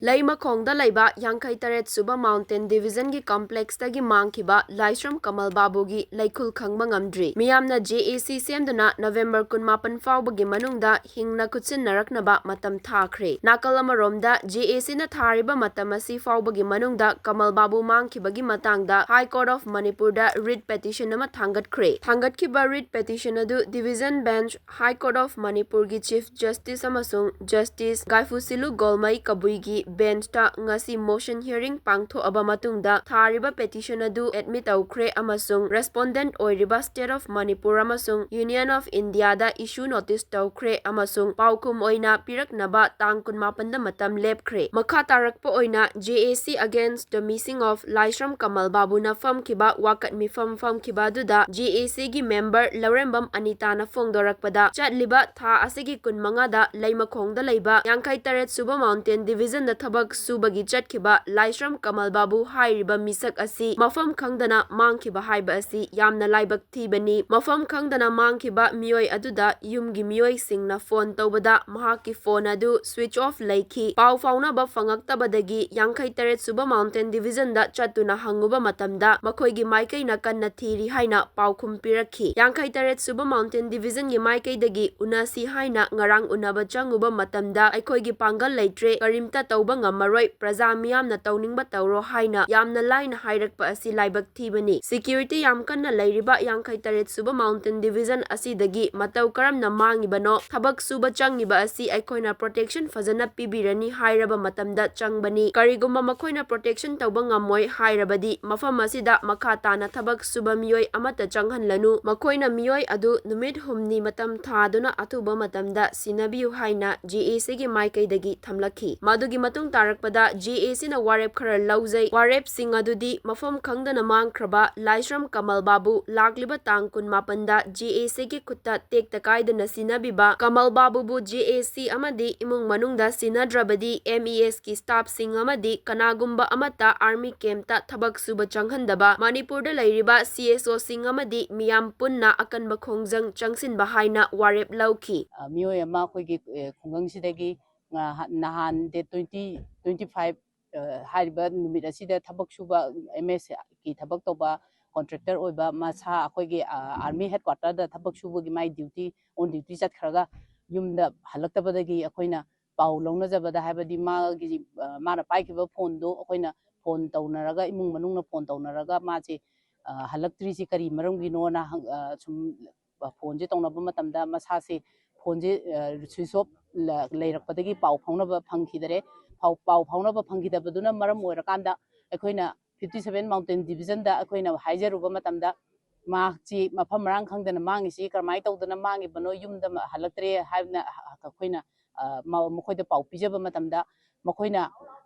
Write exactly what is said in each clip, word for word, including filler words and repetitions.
ꯂꯩꯃꯈꯣꯡꯗ ꯂꯩꯕ ꯌꯥꯡꯈꯩ ꯇꯔꯦꯠ ꯁꯨꯕ Mountain Division ꯒꯤ complex ꯇꯒꯤ ꯃꯥꯡꯈꯤꯕ ꯂꯥꯏꯁ꯭ꯔꯝ ꯀꯃꯜ ꯕꯥꯕꯨꯒꯤ ꯂꯩꯈꯨꯜ ꯈꯪꯕ ꯉꯝꯗ꯭ꯔꯤ꯫ ꯃꯤꯌꯥꯝꯅ J A C ꯁꯦꯝꯗꯨꯅ November ꯀꯨꯟꯃꯥꯄꯟ ꯐꯥꯎꯕꯒꯤ ꯃꯅꯨꯡꯗ ꯍꯤꯡꯅ ꯈꯨꯠꯁꯤꯟꯅꯔꯛꯅꯕ ꯃꯇꯝ ꯊꯥꯈ꯭ꯔꯦ꯫ ꯅꯥꯀꯜ ꯑꯃꯔꯣꯝꯗ, J A C ꯅ ꯊꯥꯔꯤꯕ ꯃꯇꯝ ꯑꯁꯤ ꯐꯥꯎꯕꯒꯤ ꯃꯅꯨꯡꯗ ꯀꯃꯜ ꯕꯥꯕꯨ ꯃꯥꯡꯈꯤꯕꯒꯤ ꯃꯇꯥꯡꯗ High Court of Manipur the writ petition ꯑꯃ ꯊꯥꯡꯒꯠꯈ꯭ꯔꯦ꯫ ꯊꯥꯡꯒꯠꯈꯤꯕ writ petition ꯑꯗꯨ Division Bench, High Court of Manipur ꯒꯤ Chief Justice ꯑꯃꯁꯨꯡ Justice ꯒꯥꯏꯐꯨꯁꯤꯂꯨ ꯒꯣꯜꯃꯩ ꯀꯕꯨꯏꯒꯤ bench ꯇ ꯉꯁꯤ motion hearing ꯄꯥꯡꯊꯣꯛꯑꯕ ꯃꯇꯨꯡꯗ, ꯊꯥꯔꯤꯕ petition ꯑꯗꯨ admit ꯇꯧꯈ꯭ꯔꯦ ꯑꯃꯁꯨꯡ respondent ꯑꯣꯏꯔꯤꯕ State of Manipur ꯑꯃꯁꯨꯡ Union of India the issue notice ꯇꯧꯈ꯭ꯔꯦ ꯑꯃꯁꯨꯡ ꯄꯥꯎꯈꯨꯝ ꯑꯣꯏꯅ ꯄꯤꯔꯛꯅꯕ ꯇꯥꯡ ꯀꯨꯟꯃꯥꯄꯟꯗ ꯃꯇꯝ ꯂꯦꯞꯈ꯭ꯔꯦ꯫ ꯃꯈꯥ ꯇꯥꯔꯛꯄ ꯑꯣꯏꯅ, J A C against the missing of ꯂꯥꯏꯁ꯭ꯔꯝ ꯀꯃꯜ ꯕꯥꯕꯨꯅ ꯐꯝꯈꯤꯕ ꯋꯥꯀꯠ ꯃꯤꯐꯝ ꯐꯝꯈꯤꯕ ꯑꯗꯨꯗ J A C ꯒꯤ member ꯂꯧꯔꯦꯝꯕꯝ ꯑꯅꯤꯇꯥꯅ ꯐꯣꯡꯗꯣꯔꯛꯄꯗ, ꯆꯠꯂꯤꯕ ꯊꯥ ꯑꯁꯤꯒꯤ ꯀꯨꯟꯃꯉꯥꯗ ꯂꯩꯃꯈꯣꯡꯗ ꯂꯩꯕ ꯌꯥꯡꯈꯩ ꯇꯔꯦꯠ ꯁꯨꯕ Mountain Division ꯗ ꯊꯕꯛ ꯁꯨꯕꯒꯤ ꯆꯠꯈꯤꯕ ꯂꯥꯏꯁ꯭ꯔꯝ ꯀꯃꯜ ꯕꯥꯕꯨ ꯍꯥꯏꯔꯤꯕ ꯃꯤꯁꯛ ꯑꯁꯤ ꯃꯐꯝ ꯈꯪꯗꯅ ꯃꯥꯡꯈꯤꯕ ꯍꯥꯏꯕ ꯑꯁꯤ ꯌꯥꯝꯅ ꯂꯥꯏꯕꯛ ꯊꯤꯕꯅꯤ꯫ ꯃꯐꯝ ꯈꯪꯗꯅ ꯃꯥꯡꯈꯤꯕ ꯃꯤꯑꯣꯏ ꯑꯗꯨꯗ ꯌꯨꯝꯒꯤ ꯃꯤꯑꯣꯏꯁꯤꯡꯅ phone ꯇꯧꯕꯗ ꯃꯍꯥꯛꯀꯤ phone ꯑꯗꯨ switch off ꯂꯩꯈꯤ꯫ ꯄꯥꯎ ꯐꯥꯎꯅꯕ ꯐꯪꯉꯛꯇꯕꯗꯒꯤ ꯌꯥꯡꯈꯩ ꯇꯔꯦꯠ ꯁꯨꯕ Mountain Division ꯗ ꯆꯠꯇꯨꯅ ꯍꯪꯉꯨꯕ ꯃꯇꯝꯗ ꯃꯈꯣꯏꯒꯤ ꯃꯥꯏꯀꯩꯅ ꯀꯟꯅ ꯊꯤꯔꯤ ꯍꯥꯏꯅ ꯄꯥꯎꯈꯨꯝ ꯄꯤꯔꯛꯈꯤ꯫ ꯌꯥꯡꯈꯩ ꯇꯔꯦꯠ ꯁꯨꯕ Mountain Division ꯒꯤ ꯃꯥꯏꯀꯩꯗꯒꯤ ꯎꯅꯁꯤ ꯍꯥꯏꯅ ꯉꯔꯥꯡ ꯎꯅꯕ ꯆꯪꯉꯨꯕ ꯃꯇꯝꯗ, "ꯑꯩꯈꯣꯏꯒꯤ ꯄꯥꯡꯒꯜ ꯂꯩꯇ꯭ꯔꯦ, ꯀꯔꯤꯝꯇ ꯇꯧꯕ ꯉꯝꯃꯔꯣꯏ, ꯄ꯭ꯔꯖꯥ ꯃꯤꯌꯥꯝꯅ ꯇꯧꯅꯤꯡꯕ ꯇꯧꯔꯣ" ꯍꯥꯏꯅ ꯌꯥꯝꯅ ꯂꯥꯏꯅ ꯍꯥꯏꯔꯛꯄ ꯑꯁꯤ ꯂꯥꯏꯕꯛ ꯊꯤꯕꯅꯤ꯫ Security ꯌꯥꯝ ꯀꯟꯅ ꯂꯩꯔꯤꯕ ꯌꯥꯡꯈꯩ ꯇꯔꯦꯠ ꯁꯨꯕ Mountain Division ꯑꯁꯤꯗꯒꯤ ꯃꯇꯧ ꯀꯔꯝꯅ ꯃꯥꯡꯉꯤꯕꯅꯣ? ꯊꯕꯛ ꯁꯨꯕ ꯆꯪꯉꯤꯕ ꯑꯁꯤ ꯑꯩꯈꯣꯏꯅ protection ꯐꯖꯅ ꯄꯤꯕꯤꯔꯅꯤ ꯍꯥꯏꯔꯕ ꯃꯇꯝꯗ ꯆꯪꯕꯅꯤ꯫ ꯀꯔꯤꯒꯨꯝꯕ ꯃꯈꯣꯏꯅ protection ꯇꯧꯕ ꯉꯝꯃꯣꯏ ꯍꯥꯏꯔꯕꯗꯤ, ꯃꯐꯝ ꯑꯁꯤꯗ ꯃꯈꯥ ꯇꯥꯅ ꯊꯕꯛ ꯁꯨꯕ ꯃꯤꯑꯣꯏ ꯑꯃꯠꯇ ꯆꯪꯍꯜꯂꯅꯨ꯫ ꯃꯈꯣꯏꯅ ꯃꯤꯑꯣꯏ ꯑꯗꯨ ꯅꯨꯃꯤꯠ ꯍꯨꯝꯅꯤ ꯃꯇꯝ ꯊꯥꯗꯨꯅ ꯑꯊꯨꯕ ꯃꯇꯝꯗ ꯁꯤꯟꯅꯕꯤꯌꯨ ꯍꯥꯏꯅ J A C ꯒꯤ ꯃꯥꯏꯀꯩꯗꯒꯤ ꯊꯝꯂꯛꯈꯤ꯫ ꯃꯗꯨꯒꯤ ꯃꯇꯨꯡ ꯇꯥꯔꯛꯄꯗ J A C ꯅ ꯋꯥꯔꯦꯞ ꯈꯔ ꯂꯧꯖꯩ꯫ ꯋꯥꯔꯦꯞꯁꯤꯡ ꯑꯗꯨꯗꯤ ꯃꯐꯝ ꯈꯪꯗꯅ ꯃꯥꯡꯈ꯭ꯔꯕ ꯂꯥꯏꯁ꯭ꯔꯝ ꯀꯃꯜ ꯕꯥꯕꯨ ꯂꯥꯛꯂꯤꯕ ꯇꯥꯡ ꯀꯨꯟꯃꯥꯄꯟꯗ J A C ꯒꯤ ꯈꯨꯠꯇ ꯇꯦꯛꯇ ꯀꯥꯏꯗꯅ ꯁꯤꯟꯅꯕꯤꯕ, ꯀꯃꯜ ꯕꯥꯕꯨꯕꯨ J A C ꯑꯃꯗꯤ ꯏꯃꯨꯡ ꯃꯅꯨꯡꯗ ꯁꯤꯟꯅꯗ꯭ꯔꯕꯗꯤ M E S ꯀꯤ staff ꯁꯤꯡ ꯑꯃꯗꯤ ꯀꯅꯥꯒꯨꯝꯕ ꯑꯃꯠꯇ army camp ꯇ ꯊꯕꯛ ꯁꯨꯕ ꯆꯪꯍꯟꯗꯕ, ꯃꯅꯤꯄꯨꯔꯗ ꯂꯩꯔꯤꯕ C S O ꯁꯤꯡ ꯑꯃꯗꯤ ꯃꯤꯌꯥꯝ ꯄꯨꯟꯅ ꯑꯀꯟꯕ ꯈꯣꯡꯖꯪ ꯆꯪꯁꯤꯟꯕ ꯍꯥꯏꯅ ꯋꯥꯔꯦꯞ ꯂꯧꯈꯤ꯫ ꯑ, ꯃꯤꯑꯣꯏ ꯑꯃ ꯑꯩꯈꯣꯏꯒꯤ, ꯑꯦ, ꯈꯨꯡꯒꯪꯁꯤꯗꯒꯤ ꯅꯍꯥꯟ date twenty, twenty five ꯍꯥꯏꯔꯤꯕ ꯅꯨꯃꯤꯠ ꯑꯁꯤꯗ ꯊꯕꯛ ꯁꯨꯕ, ꯑꯦꯝ ꯑꯦꯁ ꯀꯤ ꯊꯕꯛ ꯇꯧꯕ, ꯀꯣꯟꯇ꯭ꯔꯦꯛꯇꯔ ꯑꯣꯏꯕ ꯃꯁꯥ ꯑꯩꯈꯣꯏꯒꯤ ꯑꯥꯔꯃꯤ ꯍꯦꯗ ꯀ꯭ꯋꯥꯇꯔꯗ ꯊꯕꯛ ꯁꯨꯕꯒꯤ ꯃꯥꯏ ꯗ꯭ꯌꯨꯇꯤ, ꯑꯣꯟ ꯗ꯭ꯌꯨꯇꯤ ꯆꯠꯈ꯭ꯔꯒ ꯌꯨꯝꯗ ꯍꯜꯂꯛꯇꯕꯗꯒꯤ ꯑꯩꯈꯣꯏꯅ ꯄꯥꯎ ꯂꯧꯅꯖꯕꯗ, ꯍꯥꯏꯕꯗꯤ ꯃꯥꯒꯤ ꯃꯥꯅ ꯄꯥꯏꯈꯤꯕ ꯐꯣꯟꯗꯣ ꯑꯩꯈꯣꯏꯅ ꯐꯣꯟ ꯇꯧꯅꯔꯒ, ꯏꯃꯨꯡ ꯃꯅꯨꯡꯅ ꯐꯣꯟ ꯇꯧꯅꯔꯒ ꯃꯥꯁꯦ ꯍꯜꯂꯛꯇ꯭ꯔꯤꯁꯤ ꯀꯔꯤ ꯃꯔꯝꯒꯤꯅꯣꯅ ꯁꯨꯝ ꯐꯣꯟꯁꯦ ꯇꯧꯅꯕ ꯃꯇꯝꯗ ꯃꯁꯥꯁꯦ ꯐꯣꯟꯁꯦ switch off ꯂꯩꯔꯛꯄꯗꯒꯤ ꯄꯥꯎ ꯐꯥꯎꯅꯕ ꯐꯪꯈꯤꯗꯔꯦ꯫ ꯄꯥꯎ ꯄꯥꯎ ꯐꯥꯎꯅꯕ ꯐꯪꯈꯤꯗꯕꯗꯨꯅ ꯃꯔꯝ ꯑꯣꯏꯔꯀꯥꯟꯗ ꯑꯩꯈꯣꯏꯅ fifty seven Mountain Divisionꯗ ꯑꯩꯈꯣꯏꯅ ꯍꯥꯏꯖꯔꯨꯕ ꯃꯇꯝꯗ ꯃꯍꯥꯛꯁꯤ ꯃꯐꯝ ꯃꯔꯥꯡ ꯈꯪꯗꯅ ꯃꯥꯡꯉꯤꯁꯤ ꯀꯔꯝꯍꯥꯏꯅ ꯇꯧꯗꯅ ꯃꯥꯡꯉꯤꯕꯅꯣ, ꯌꯨꯝꯗ ꯍꯜꯂꯛꯇ꯭ꯔꯦ ꯍꯥꯏꯅ ꯑꯩꯈꯣꯏꯅ ꯃꯈꯣꯏꯗ ꯄꯥꯎ ꯄꯤꯖꯕ ꯃꯇꯝꯗ ꯃꯈꯣꯏꯅ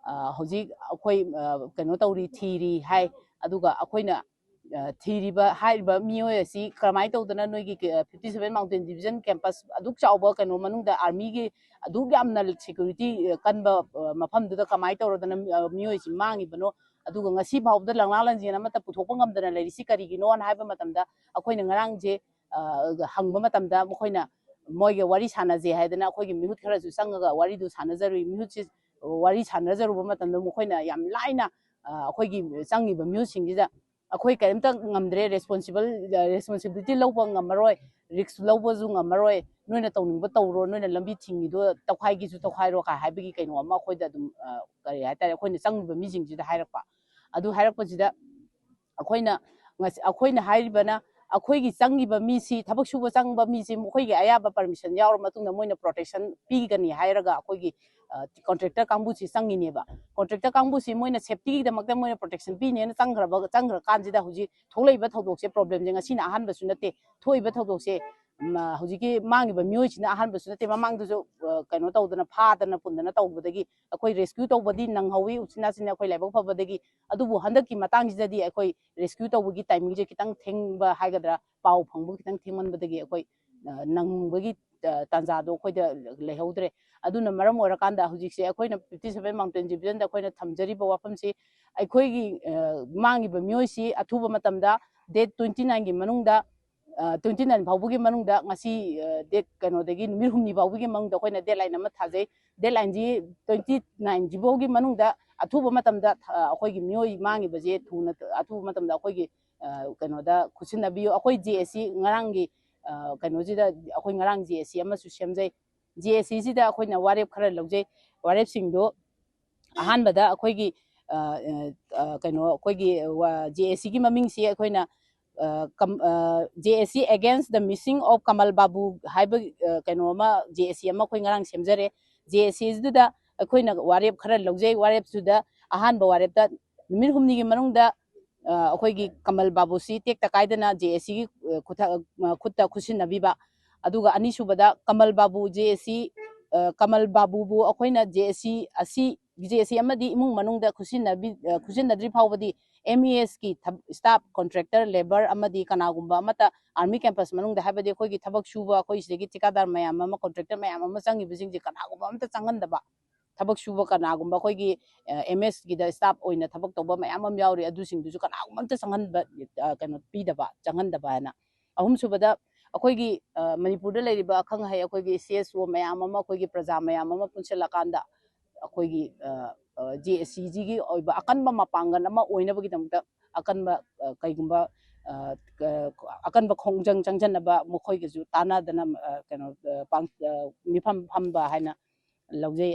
ꯍꯧꯖꯤꯛ ꯑꯩꯈꯣꯏ ꯀꯩꯅꯣ ꯇꯧꯔꯤ, ꯊꯤꯔꯤ ꯍꯥꯏ꯫ ꯑꯗꯨꯒ ꯑꯩꯈꯣꯏꯅ ꯊꯤꯔꯤꯕ ꯍꯥꯏꯔꯤꯕ ꯃꯤꯑꯣꯏ ꯑꯁꯤ ꯀꯔꯝꯍꯥꯏꯅ ꯇꯧꯗꯅ ꯅꯣꯏꯒꯤ fifty seven Mountain Division campus ꯑꯗꯨꯛ ꯆꯥꯎꯕ ꯀꯩꯅꯣ ꯃꯅꯨꯡꯗ ꯑꯥꯔꯃꯤꯒꯤ ꯑꯗꯨꯛ ꯌꯥꯝꯅ ꯁꯦꯀ꯭ꯌꯨꯔꯤꯇꯤ ꯀꯟꯕ ꯃꯐꯝꯗꯨꯗ ꯀꯃꯥꯏꯅ ꯇꯧꯔꯗꯅ ꯃꯤꯑꯣꯏꯁꯤ ꯃꯥꯡꯉꯤꯕꯅꯣ, ꯑꯗꯨꯒ ꯉꯁꯤ ꯐꯥꯎꯕꯗ ꯂꯪꯂꯥ ꯂꯪꯖꯦꯜ ꯑꯃꯠꯇ ꯄꯨꯊꯣꯛꯄ ꯉꯝꯗꯅ ꯂꯩꯔꯤꯁꯤ ꯀꯔꯤꯒꯤꯅꯣꯅ ꯍꯥꯏꯕ ꯃꯇꯝꯗ ꯑꯩꯈꯣꯏꯅ ꯉꯔꯥꯡꯁꯦ ꯍꯪꯕ ꯃꯇꯝꯗ ꯃꯈꯣꯏꯅ ꯃꯣꯏꯒ ꯋꯥꯔꯤ ꯁꯥꯟꯅꯁꯦ ꯍꯥꯏꯗꯅ ꯑꯩꯈꯣꯏꯒꯤ ꯃꯤꯍꯨꯠ ꯈꯔꯁꯨ ꯆꯪꯉꯒ ꯋꯥꯔꯤꯗꯨ ꯁꯥꯟꯅꯖꯔꯨꯏ꯫ ꯃꯤꯍꯨꯠꯁꯤ ꯋꯥꯔꯤ ꯁꯥꯟꯅꯖꯔꯨꯕ ꯃꯇꯝꯗ ꯃꯈꯣꯏꯅ ꯌꯥꯝ ꯂꯥꯏꯅ ꯑꯩꯈꯣꯏꯒꯤ ꯆꯪꯉꯤꯕ ꯃꯤꯍꯨꯠꯁꯤꯡꯁꯤꯗ ꯑꯩꯈꯣꯏ ꯀꯔꯤꯝꯇ ꯉꯝꯗ꯭ꯔꯦ, ꯔꯦꯁꯄꯣꯟꯁꯤꯕꯜ ꯔꯦꯁꯄꯣꯟꯁꯤꯕꯤꯂꯤꯇꯤ ꯂꯧꯕ ꯉꯝꯃꯔꯣꯏ, ꯔꯤꯛꯁ ꯂꯧꯕꯁꯨ ꯉꯝꯃꯔꯣꯏ, ꯅꯣꯏꯅ ꯇꯧꯅꯤꯡꯕ ꯇꯧꯔꯣ, ꯅꯣꯏꯅ ꯂꯝꯕꯤ ꯊꯤꯡꯉꯤꯗꯣ ꯇꯧꯈꯥꯏꯒꯦꯁꯨ ꯇꯧꯈꯥꯏꯔꯣ ꯀꯥꯏ ꯍꯥꯏꯕꯒꯤ ꯀꯩꯅꯣ ꯑꯃ ꯑꯩꯈꯣꯏꯗ ꯑꯗꯨꯝ ꯀꯔꯤ ꯍꯥꯏꯇꯥꯔꯦ, ꯑꯩꯈꯣꯏꯅ ꯆꯪꯉꯤꯕ ꯃꯤꯁꯤꯡꯁꯤꯗ ꯍꯥꯏꯔꯛꯄ꯫ ꯑꯗꯨ ꯍꯥꯏꯔꯛꯄꯁꯤꯗ ꯑꯩꯈꯣꯏꯅ ꯑꯩꯈꯣꯏꯅ ꯍꯥꯏꯔꯤꯕꯅ ꯑꯩꯈꯣꯏꯒꯤ ꯆꯪꯉꯤꯕ ꯃꯤꯁꯤ, ꯊꯕꯛ ꯁꯨꯕ ꯆꯪꯕ ꯃꯤꯁꯤ ꯃꯈꯣꯏꯒꯤ ꯑꯌꯥꯕ ꯄꯔꯃꯤꯁꯟ ꯌꯥꯎꯔ ꯃꯇꯨꯡꯗ ꯃꯣꯏꯅ ꯄ꯭ꯔꯣꯇꯦꯛꯁꯟ ꯄꯤꯒꯅꯤ ꯍꯥꯏꯔꯒ ꯑꯩꯈꯣꯏꯒꯤ ꯀꯣꯟꯇ꯭ꯔꯦꯛꯇꯔ ꯀꯥꯡꯕꯨꯁꯤ ꯆꯪꯉꯤꯅꯦꯕ꯫ ꯀꯣꯟꯇ꯭ꯔꯦꯛꯇꯔ ꯀꯥꯡꯕꯨꯁꯤ ꯃꯣꯏꯅ ꯁꯦꯐꯇꯤꯒꯤꯗꯃꯛꯇ ꯃꯣꯏꯅ ꯄ꯭ꯔꯣꯇꯦꯛꯁꯟ ꯄꯤꯅꯦꯅ ꯆꯪꯈ꯭ꯔꯕ ꯆꯪꯈ꯭ꯔꯀꯥꯟꯁꯤꯗ ꯍꯧꯖꯤꯛ ꯊꯣꯛꯂꯛꯏꯕ ꯊꯧꯗꯣꯛꯁꯦ, ꯄ꯭ꯔꯣꯕ꯭ꯂꯦꯝꯁꯦ ꯉꯁꯤꯅ ꯑꯍꯥꯟꯕꯁꯨ ꯅꯠꯇꯦ꯫ ꯊꯣꯛꯏꯕ ꯊꯧꯗꯣꯛꯁꯦ ꯍꯧꯖꯤꯛꯀꯤ ꯃꯥꯡꯉꯤꯕ ꯃꯤꯑꯣꯏꯁꯤꯅ ꯑꯍꯥꯟꯕꯁꯨ ꯅꯠꯇꯦ, ꯃꯃꯥꯡꯗꯁꯨ ꯀꯩꯅꯣ ꯇꯧꯗꯅ ꯐꯥꯗꯅ ꯄꯨꯟꯗꯅ ꯇꯧꯕꯗꯒꯤ ꯑꯩꯈꯣꯏ ꯔꯦꯁꯀ꯭ꯌꯨ ꯇꯧꯕꯗꯤ ꯅꯪꯍꯧꯋꯤ ꯎꯆꯤꯟ ꯅꯥꯆꯤꯟꯅ ꯑꯩꯈꯣꯏ ꯂꯥꯏꯕꯛ ꯐꯕꯗꯒꯤ꯫ ꯑꯗꯨꯕꯨ ꯍꯟꯗꯛꯀꯤ ꯃꯇꯥꯡꯁꯤꯗꯗꯤ ꯑꯩꯈꯣꯏ ꯔꯦꯁꯀ꯭ꯌꯨ ꯇꯧꯕꯒꯤ ꯇꯥꯏꯃꯤꯡꯁꯦ ꯈꯤꯇꯪ ꯊꯦꯡꯕ ꯍꯥꯏꯒꯗ꯭ꯔꯥ, ꯄꯥꯎ ꯐꯪꯕ ꯈꯤꯇꯪ ꯊꯦꯡꯃꯟꯕꯗꯒꯤ ꯑꯩꯈꯣꯏ ꯅꯪꯕꯒꯤ ꯇꯥꯟꯖꯥꯗꯣ ꯑꯩꯈꯣꯏꯗ ꯂꯩꯍꯧꯗ꯭ꯔꯦ꯫ ꯑꯗꯨꯅ ꯃꯔꯝ ꯑꯣꯏꯔꯀꯥꯟꯗ ꯍꯧꯖꯤꯛꯁꯦ ꯑꯩꯈꯣꯏꯅ fifty seven Mountain Divisionꯗ ꯑꯩꯈꯣꯏꯅ ꯊꯝꯖꯔꯤꯕ ꯋꯥꯐꯝꯁꯤ, ꯑꯩꯈꯣꯏꯒꯤ ꯃꯥꯡꯉꯤꯕ ꯃꯤꯑꯣꯏꯁꯤ ꯑꯊꯨꯕ ꯃꯇꯝꯗ date twenty nineꯒꯤ ꯃꯅꯨꯡꯗ ꯇ꯭ꯋꯦꯟꯇꯤ ꯅꯥꯏꯟ ꯐꯥꯎꯕꯒꯤ ꯃꯅꯨꯡꯗ, ꯉꯁꯤ ꯗꯦꯠ ꯀꯩꯅꯣꯗꯒꯤ ꯅꯨꯃꯤꯠ ꯍꯨꯝꯅꯤ ꯐꯥꯎꯕꯒꯤ ꯃꯅꯨꯡꯗ ꯑꯩꯈꯣꯏꯅ ꯗꯦꯠ ꯂꯥꯏꯟ ꯑꯃ ꯊꯥꯖꯩ꯫ ꯗꯦꯠ ꯂꯥꯏꯟꯁꯤ ꯇ꯭ꯋꯦꯟꯇꯤ ꯅꯥꯏꯟꯁꯤꯐꯥꯎꯒꯤ ꯃꯅꯨꯡꯗ ꯑꯊꯨꯕ ꯃꯇꯝꯗ ꯑꯩꯈꯣꯏꯒꯤ ꯃꯤꯑꯣꯏ ꯃꯥꯡꯉꯤꯕꯁꯦ ꯊꯨꯅ, ꯑꯊꯨꯕ ꯃꯇꯝꯗ ꯑꯩꯈꯣꯏꯒꯤ ꯀꯩꯅꯣꯗ ꯈꯨꯠꯁꯤꯟꯅꯕꯤꯌꯨ꯫ ꯑꯩꯈꯣꯏ ꯖꯦ ꯑꯦꯁ ꯁꯤ ꯉꯔꯥꯡꯒꯤ ꯀꯩꯅꯣꯁꯤꯗ ꯑꯩꯈꯣꯏ ꯉꯔꯥꯡ ꯖꯦ ꯑꯦꯁ ꯁꯤ ꯑꯃꯁꯨ ꯁꯦꯝꯖꯩ꯫ ꯖꯦ ꯑꯦꯁ ꯁꯤꯁꯤꯗ ꯑꯩꯈꯣꯏꯅ ꯋꯥꯔꯦꯞ ꯈꯔ ꯂꯧꯖꯩ꯫ ꯋꯥꯔꯦꯞꯁꯤꯡꯗꯣ ꯑꯍꯥꯟꯕꯗ ꯑꯩꯈꯣꯏꯒꯤ ꯀꯩꯅꯣ, ꯑꯩꯈꯣꯏꯒꯤ ꯖꯦ ꯑꯦꯁ ꯁꯤꯒꯤ ꯃꯃꯤꯡꯁꯤ ꯑꯩꯈꯣꯏꯅ J S C Against the Missing of Kamal Babu ꯍꯥꯏꯕ ꯀꯩꯅꯣ ꯑꯃ, ꯖꯦ ꯑꯦꯁ ꯁꯤ ꯑꯃ ꯑꯩꯈꯣꯏ ꯉꯔꯥꯡ ꯁꯦꯝꯖꯔꯦ꯫ ꯖꯦ ꯑꯦꯁ ꯁꯤꯗꯨꯗ ꯑꯩꯈꯣꯏꯅ ꯋꯥꯔꯦꯞ ꯈꯔ ꯂꯧꯖꯩ꯫ ꯋꯥꯔꯦꯞꯇꯨꯗ ꯑꯍꯥꯟꯕ ꯋꯥꯔꯦꯞꯇ ꯅꯨꯃꯤꯠ ꯍꯨꯝꯅꯤꯒꯤ ꯃꯅꯨꯡꯗ ꯑꯩꯈꯣꯏꯒꯤ ꯀꯃꯜ ꯕꯥꯕꯨꯁꯤ ꯇꯦꯛꯇ ꯀꯥꯏꯗꯅ ꯖꯦ ꯑꯦꯁ ꯁꯤꯒꯤ ꯈꯨꯠꯇ ꯈꯨꯠꯁꯤꯟꯅꯕꯤꯕ꯫ ꯑꯗꯨꯒ ꯑꯅꯤꯁꯨꯕꯗ ꯀꯃꯜ ꯕꯥꯕꯨ ꯖꯦ ꯑꯦꯁ ꯁꯤ, ꯀꯃꯜ ꯕꯥꯕꯨꯕꯨ ꯑꯩꯈꯣꯏꯅ ꯖꯦ ꯑꯦꯁ ꯁꯤ ꯑꯁꯤ, ꯖꯦ ꯑꯦꯁ ꯁꯤ ꯑꯃꯗꯤ ꯏꯃꯨꯡ ꯃꯅꯨꯡꯗ ꯈꯨꯠꯁꯤꯟꯅꯕꯤ, ꯈꯨꯠꯁꯤꯟꯅꯗ꯭ꯔꯤ ꯐꯥꯎꯕꯗꯤ ꯑꯦꯝ ꯏ ꯑꯦꯁꯀꯤ staff, contractor, labour ꯑꯃꯗꯤ ꯀꯅꯥꯒꯨꯝꯕ ꯑꯃꯠꯇ army campus ꯃꯅꯨꯡꯗ, ꯍꯥꯏꯕꯗꯤ ꯑꯩꯈꯣꯏꯒꯤ ꯊꯕꯛ ꯁꯨꯕ, ꯑꯩꯈꯣꯏ ꯁꯤꯗꯒꯤ ꯊꯤꯀꯥꯗꯥꯔ ꯃꯌꯥꯝ ꯑꯃ, contractor ꯃꯌꯥꯝ ꯑꯃ ꯆꯪꯉꯤꯕꯁꯤꯡꯁꯦ ꯀꯅꯥꯒꯨꯝꯕ ꯑꯃꯠꯇ ꯆꯪꯍꯟꯗꯕ꯫ ꯊꯕꯛ ꯁꯨꯕ ꯀꯅꯥꯒꯨꯝꯕ ꯑꯩꯈꯣꯏꯒꯤ ꯑꯦꯝ ꯑꯦꯁꯀꯤꯗ staff ꯑꯣꯏꯅ ꯊꯕꯛ ꯇꯧꯕ ꯃꯌꯥꯝ ꯑꯃ ꯌꯥꯎꯔꯤ, ꯑꯗꯨꯁꯤꯡꯗꯨꯁꯨ ꯀꯅꯥꯒꯨꯝꯕ ꯑꯝꯇ ꯆꯪꯍꯟꯕ, ꯀꯩꯅꯣ, ꯄꯤꯗꯕ, ꯆꯪꯍꯟꯗꯕ ꯍꯥꯏꯅ꯫ ꯑꯍꯨꯝꯁꯨꯕꯗ, ꯑꯩꯈꯣꯏꯒꯤ ꯃꯅꯤꯄꯨꯔꯗ ꯂꯩꯔꯤꯕ ꯑꯈꯪ ꯑꯍꯩ, ꯑꯩꯈꯣꯏꯒꯤ ꯁꯤ ꯑꯦꯁ ꯑꯣ ꯃꯌꯥꯝ ꯑꯃ, ꯑꯩꯈꯣꯏꯒꯤ ꯄ꯭ꯔꯖꯥ ꯃꯌꯥꯝ ꯑꯃ ꯄꯨꯟꯁꯤꯜꯂꯀꯥꯟꯗ ꯑꯩꯈꯣꯏꯒꯤ ꯖꯦ ꯑꯦꯁ ꯁꯤꯁꯤꯒꯤ ꯑꯣꯏꯕ ꯑꯀꯟꯕ ꯃꯄꯥꯡꯒꯜ ꯑꯃ ꯑꯣꯏꯅꯕꯒꯤꯗꯃꯛꯇ ꯑꯀꯟꯕ, ꯀꯩꯒꯨꯝꯕ ꯑꯀꯟꯕ ꯈꯣꯡꯖꯪ ꯆꯪꯁꯤꯟꯅꯕ ꯃꯈꯣꯏꯒꯁꯨ ꯇꯥꯟꯅꯗꯅ ꯀꯩꯅꯣ, ꯃꯤꯐꯝ ꯐꯝꯕ ꯍꯥꯏꯅ ꯂꯧꯖꯩ꯫